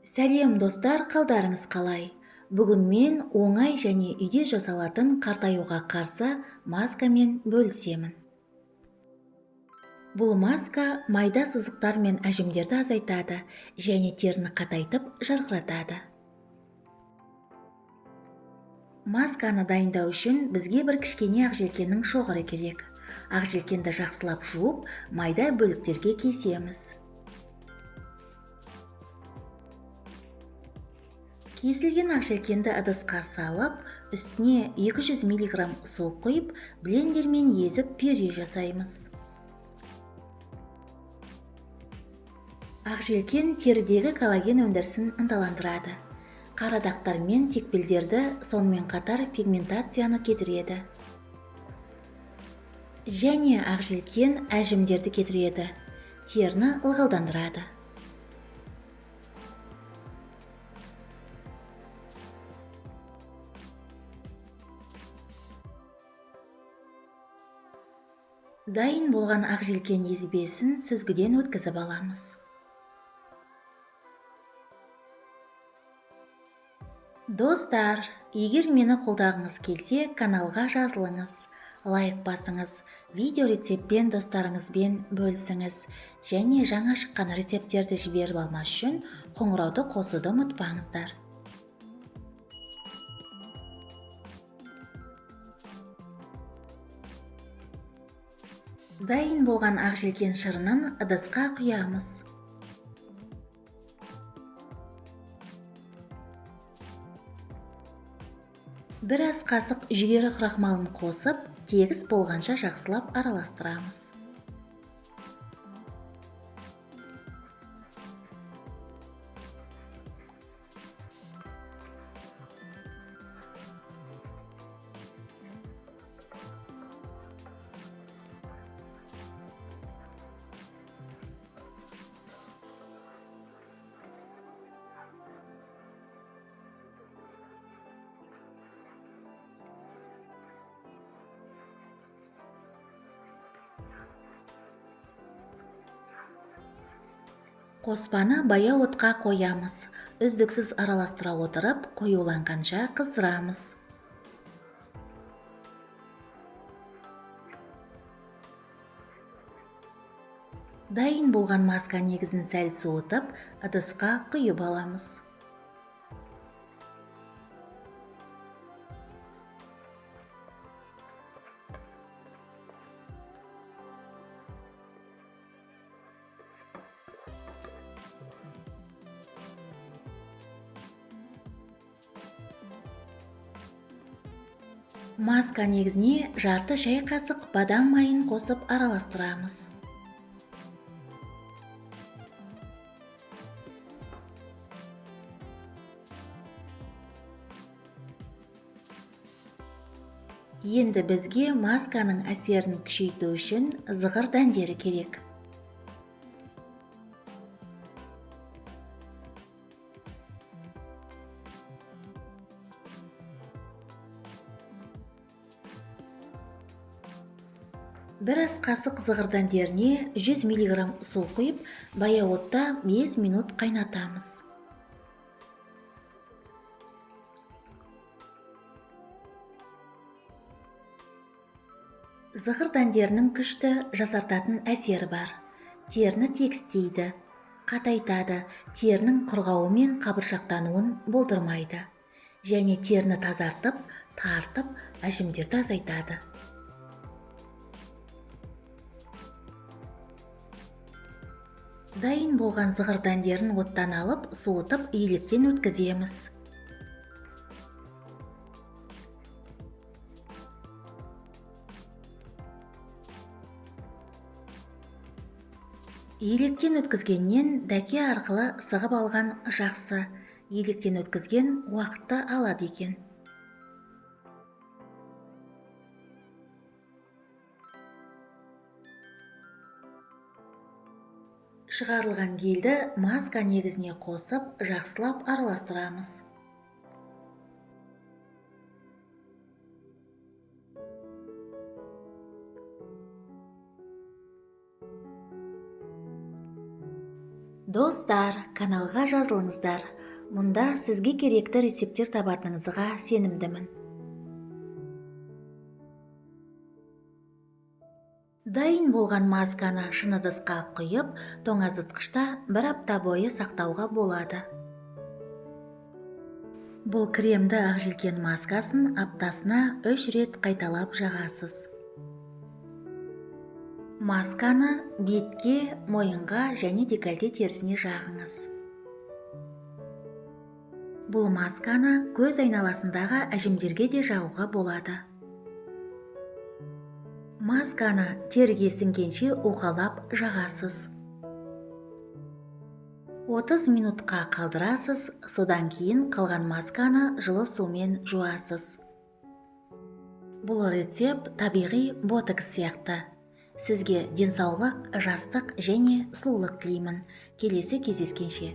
Сәлем достар, қалдарыңыз қалай? Бүгін мен оңай және үйде жасалатын қартаюға қарсы маскамен бөлісемін. Бұл маска майда сызықтар мен әжімдерді азайтады және теріні қатайтып жарқыратады. Масканы дайындау үшін бізге бір кішкене ақжелкеннің шоғыры керек. Ақжелкенді жақсылап жуып, майда бөліктерге кесеміз. Кесілген ақжелкенді ыдысқа салып, үстіне 200 мг су құйып, блендермен езіп пюре жасаймыз. Ақжелкен терідегі коллаген өндірісін ынталандырады. Қара дақтар мен секпілдерді, сонымен қатар пигментацияны кетіреді. Және ақжелкен әжімдерді кетіреді, теріні ылғалдандырады. Дайын болған ақжелкен езбесін сүзгіден өткізіп аламыз. Достар, егер мені қолдағыңыз келсе, каналға жазылыңыз, лайк басыңыз, видео рецептпен достарыңызбен бөлісіңіз және жаңа шыққан рецепттерді жіберіп алмас үшін қоңырауды қосуды ұмытпаңыздар. Дайын болған ақжелкен шырынын ыдысқа құямыз. Бір ас қасық жүгері крахмалын қосып, тегіс болғанша жақсылап араластырамыз. Қоспаны баяу отқа қоямыз. Үздіксіз араластыра отырып, қоюланғанша қыздырамыз. Дайын болған маска негізін сәл суытып, ыдысқа құйып аламыз. Маска негізіне жарты шай қасық бадам майын қосып араластырамыз. Енді бізге масканың әсерін күшейту үшін зығыр дәндері керек. Бір ас қасық зығыр дәндеріне 100 мг су құйып, баяу отта 5 минут қайнатамыз. Зығыр дәндерінің күшті жасартатын әсері бар. Теріні тегістейді, қатайтады, терінің құрғауы мен қабыршақтануын болдырмайды. Және теріні тазартып, тартып, әжімдерді азайтады. Дайын болған зығыр дәндерін оттан алып, суытып, електен өткіземіз. Електен өткізгеннен дәке арқылы сығып алған жақсы, електен өткізген уақытты алады екен. Шығарылған гельді маска негізіне қосып, жақсылап араластырамыз. Достар, каналға жазылыңыздар. Мұнда сізге керекті рецепттер табатыныңызға сенімдімін. Дайын болған масканы шыны ыдысқа құйып, тоңазытқышта бір апта бойы сақтауға болады. Бұл кремді ақжелкен маскасын аптасына 3 рет қайталап жағасыз. Масканы бетке, мойынға және декольте терісіне жағыңыз. Бұл масканы көз айналасындағы әжімдерге де жағуға болады. Масканы теріге сіңгенше уқалап жағасыз. 30 минутқа қалдырасыз, содан кейін қалған масканы жылы сумен жуасыз. Бұл рецепт табиғи ботокс сияқты. Сізге денсаулық, жастық және сұлулық тілеймін. Келесі кездескенше.